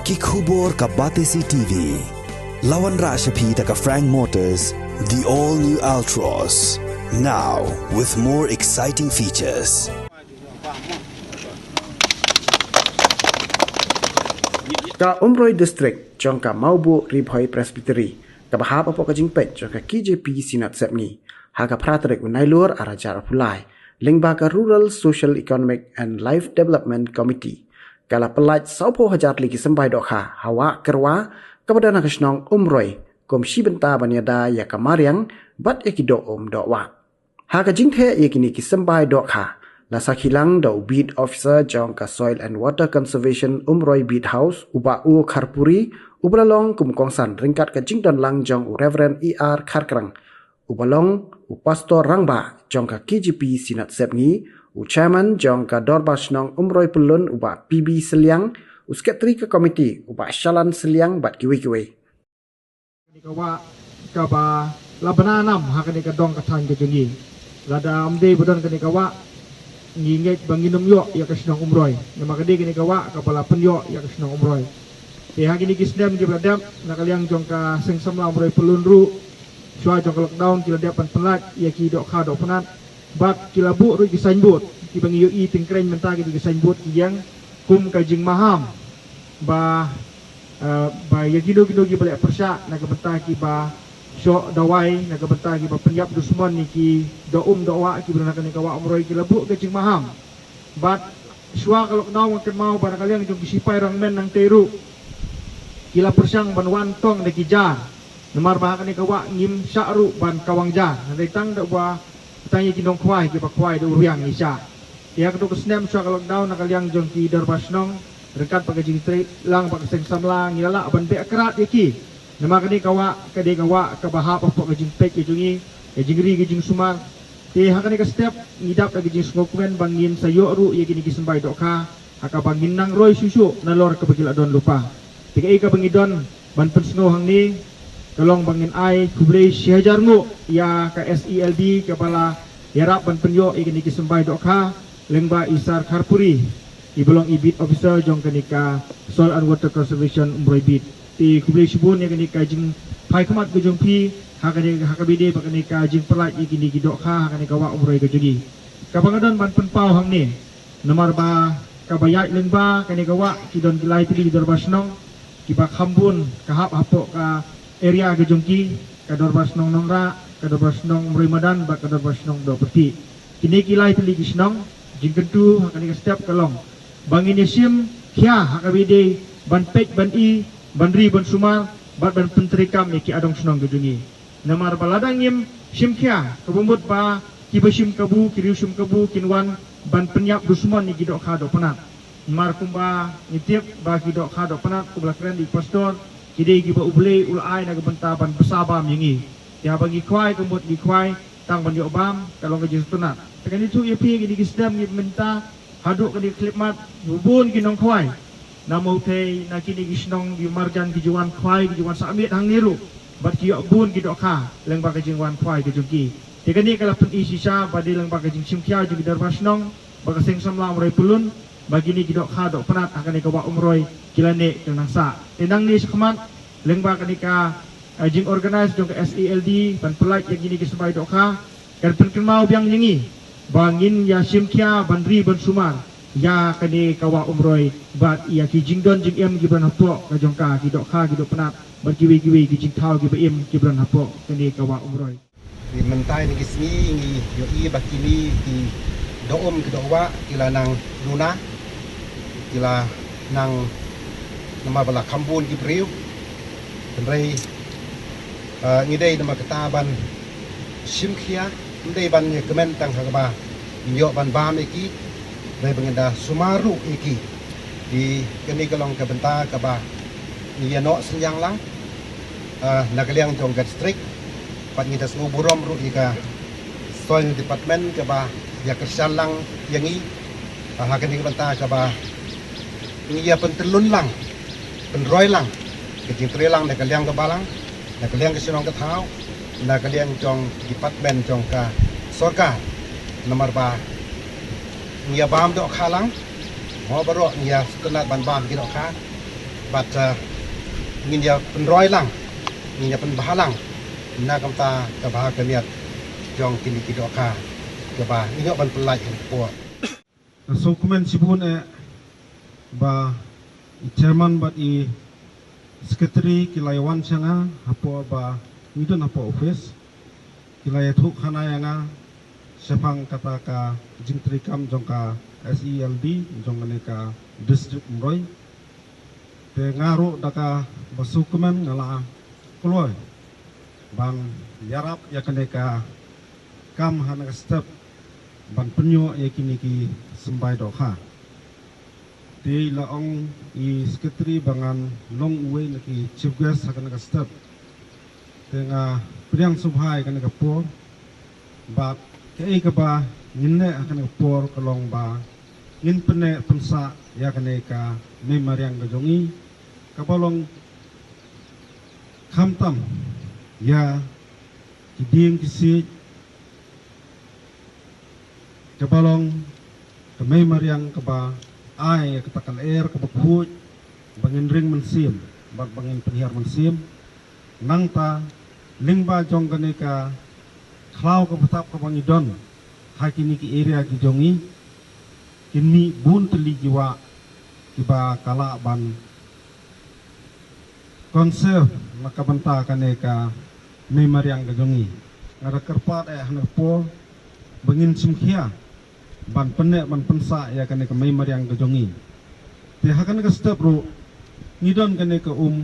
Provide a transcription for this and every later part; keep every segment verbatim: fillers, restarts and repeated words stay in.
Ki khubor ka Batesi T V. La wanrah sha phi da ka Frank Motors, the all new Altroz. Now with more exciting features. Ka Umroi District jong ka Mawbuh Ri Bhoi Presbytery kaba hap hapoh ka jingpeit jong ka K J P Synod Sepngi ha ka phra tarik u Nailur ar hajar arphew lai, lyngba ka Rural Social Economic and Life Development Committee, ka la pyllait sawphew hajar tylli ki symbai dohkha ha Wah Kyrwa kaba don ha ka shnong Umroi, kum shi bynta ban ïada ïa ka mariang bad ïa ki doh um doh wah. Ha ka jingtheh ïa kine ki symbai dohkha, la sakhi lang da u Beat Officer jong ka Soil and Water Conservation Umroi Beat House, u Bah U Kharpuri, uba la long kum u kongsan ryngkat ka jingdon lang jong u Reverend E R Kharkrang, uba long u Pastor Rangbah jong ka K J P Synod Sepngi, u Chairman jong ka Dorbar Shnong Umroi Pyllun, u Bah P B Sylliang, u Secretary ka Committee, u Bah Shalan Sylliang, bad kiwei kiwei. Kane ka wah kaba la bna nam ha kane ka dong ka thaiñ ka jong ngi. Lada ym dei ba don kane ka wah, ngi ngeit ba ngin ym ïoh ïa ka shnong Umroi. Namar ka dei kane ka wah kaba la pynïoh ïa ka shnong Umroi. Te ha kine ki snem kiba la dep, na ka liang jong ka Seng Samla Umroi Pyllun ruh, shuwa jong ka lockdown ki la dep ban pyllait ïa ki dohkha dohpnat. Bad ki la buh ruh ki signboard, kiba ngi ïohi tyngkreiñ mynta ki dei ki signboard ki ïeng kum ka jingmaham ba, eh, ba ïa kino kino kiba leh pyrshah na ka bynta kiba shoh dawai, na ka bynta kiba pynïap dusmon ïa ki doh um doh wah kiba don ha kane ka wah Umroi, ki la buh ka jingmaham. Bad shuwa ka lockdown nga kynmaw ba na ka liang jong ki shipai rangmen nangtei ruh ki la pyrshang ban wan tong da ki jar. Namar ba ha kane ka wah ngim shah ruh ban kawang jar. Hynrei tang da uba, tang ïa ki nongkhwai kiba khwai da u riang ngi shah. Ïa katu ka snem shuwa ka lockdown, na ka liang jong ki dorbar shnong ryngkat bad ka jingtreilang bad ka Seng Samla ngi la lah ban beh krad ïa ki. Namar kane ka wah ka dei ka wah kaba hap hapoh ka jingpeit ka jong ngi, ka jingri ka jingsumar. Te ha kane ka step ngi dap da ka jingsngewkmen ba ngin sa ïoh ruh ïa kine ki symbai dohkha ha kaba ngin nang roi shuh shuh nalor kaba ki la don lypa. Te kaei kaba ngi don ban pynsngew hangne ka long ba ngin ai khublei shi hajar nguh ïa ka S E L D kaba la ïarap ban pynïoh ïa kine ki symbai dohkha lyngba i Sar Kharpuri, iba long i Beat Officer jong kane ka Soil and Water Conservation Umroi Beat. Te khublei shibun ïa kane ka jingphai khmat ka jong phi ha kane, ha kaba ïadei bad kane ka jingpyllait ïa kine ki dohkha ha kane ka wah Umroi ka jong ngi. Kaba nga don ban pynpaw hangne, namar ba kaba ïaid lyngba kane ka wah ki don ki lai tylli ki dorbar shnong kiba kham bun ka hap hapoh ka area ka jong ki, ka dorbar shnong Nongrah, ka dorbar shnong Umroi Madan bad ka dorbar shnong Dohpyrthih. Kine ki lai tylli ki shnong, jingkyntu ha kane ka step ka long ba ngin ïa shim khia ha kaba ïadei ban peit ban i, ban ri ban sumar bad ban pyntreikam ïa ki adong shnong ka jong ngi. Namar ba lada ngim shim khia, kaba mut ba kiba shim kabu, ki riew shim kabu kin wan ban pynïap dusmon ïa ki dohkha dohpnat. Namar kumba ngi tip ba ki dohkha dohpnat, kumba la kren da i Pastor, ki dei kiba U Blei u la ai na ka bynta ban bsa bam ïa ngi. Te haba ngi khwai, ka mut ngi khwai tang ban ïoh bam, ka long ka jingsngewtynnat. Te kane to ïa phi, kine ki snem ngi mynta haduh kane ka khyllipmat, bun ki nongkhwai na Mawthei, na kine ki shnong ki marjan, ki ju wan khwai, ki ju wan sah miet hangne ruh, bad ki ïoh bun ki dohkha lyngba ka jingwan khwai ka jong ki. Te kane ka la pyni shisha ba dei lyngba ka jingshim khia jong ki dorbar shnong bad ka Seng Samla Umroi Pyllun, ba kine ki dohkha dohpnat ha kane ka wah Umroi ki la neh ki la nang sah. Te nangne shakhmat, lyngba kane ka, eh, jingorganize jong ka S E L D ban pyllait ïa kine ki symbai dohkha, kan pynkynmaw biang ïa ngi ba ngin ïa shim khia ban ri ban sumar ïa kane ka wah Umroi bad ïa ki jingdon jingem kiba don hapoh ka jong ka, ki dohkha ki dohpnat bad kiwei kiwei ki jingthaw kiba im kiba don hapoh kane ka wah Umroi. Te mynta ïa kine ki sngi ngi ïohi ba kine ki doh um ki doh wah ki la nang duna, ki la nang, namar ba la kham bun ki briew. Hynrei, eh, ngi dei namar kata ban shim khia, ym dei ban ïa kmen tang ha kaba ngin ïoh ban bam ïa ki, hynrei ba ngin da sumar ruh ïa ki. Te kane ka long ka bynta kaba ngi ïa noh synñiang lang, ah, na ka liang jong ka district, bad ngi da sngew burom ruh ïa ka Soil Department kaba ïa kyrshan lang ïa ngi, ah, ha kane ka bynta kaba ngi ïa pyntyllun lang, pynroi lang ka jingtrei lang na ka liang ka balang, na ka liang ka shnong ka thaw, na ka liang jong department jong ka sorkar. Namar ba ngi ïa bam dohkha lang, mo baroh ngi ïa sngewtynnat ban bam ki dohkha. Bad ngin ïa pynroi lang, ngin ïa pynbha lang na ka bynta ka bha ka miat jong kine ki dohkha kaba ngin ïoh ban pyllait ha ka por. Nga sngewkmen shibun eh ba i chairman bad i secretary ki la ïa wan sha nga hapoh ba ngi don hapoh office, ki la ïathuh khana ïa nga shaphang kata ka jingtrei kam jong ka S E L D jong kane ka district Umroi. Te nga ruh da kaba sngewkmen nga la kloi ban ïarap ïa kane ka kam ha kane ka step ban pynïoh ïa kine ki symbai dohkha. Te la ong i secretary ba ngan long uwei na ki chief guest ha kane ka step. Te nga pdiang sngewbha ïa kane ka por bad kaei kaba ngin leh ha kane ka por ka long ba ngin pynneh pynsah ïa kane ka mei mariang ka jong i kaba long khamtam ïa ki dieng ki siej, kaba long ka mei mariang kaba ai ïa kata ka lyer kaba khuid ba ngin ring mynsiem bad ba ngin pynhiar mynsiem. Nangta lyngba jong kane ka khlaw kaba tap kaba ngi don ha kine ki area ki jong ngi, kin mih bun tylli ki wah kiba ka lah ban conserve na ka bynta kane ka mei mariang ka jong ngi. Nga da kyrpad eh ha kane ka por ba ngin sngewkhia ban pynneh ban pynsah ïa kane ka mei mariang ka jong ngi. Te ha kane ka step ruh ngi don kane ka um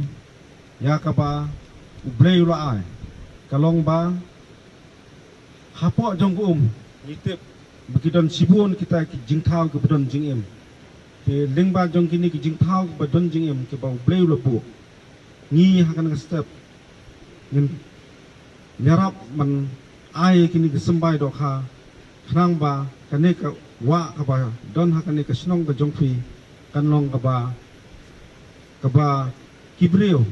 ïa kaba U Blei u la ai, ka long ba hapoh jong ka um ngi tip ba ki don shibun kita ki jingthaw kiba don jingim. Te lyngba jong kine ki jingthaw kiba don jingim kiba U Blei u la buh, ngi ha kane ka step ngin ïarap ban ai kine ki symbai dohkha khnang ba kane ka wah kaba don ha kane ka shnong ka jong phi kan long kaba kaba ki briew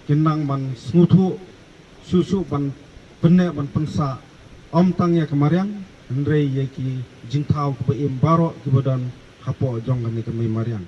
kin nang ban sngewthuh shuh shuh ban pynneh ban pynsah ym tang ïa ka mariang hynrei ïa ki jingthaw kiba im baroh kiba don hapoh jong kane ka mei mariang.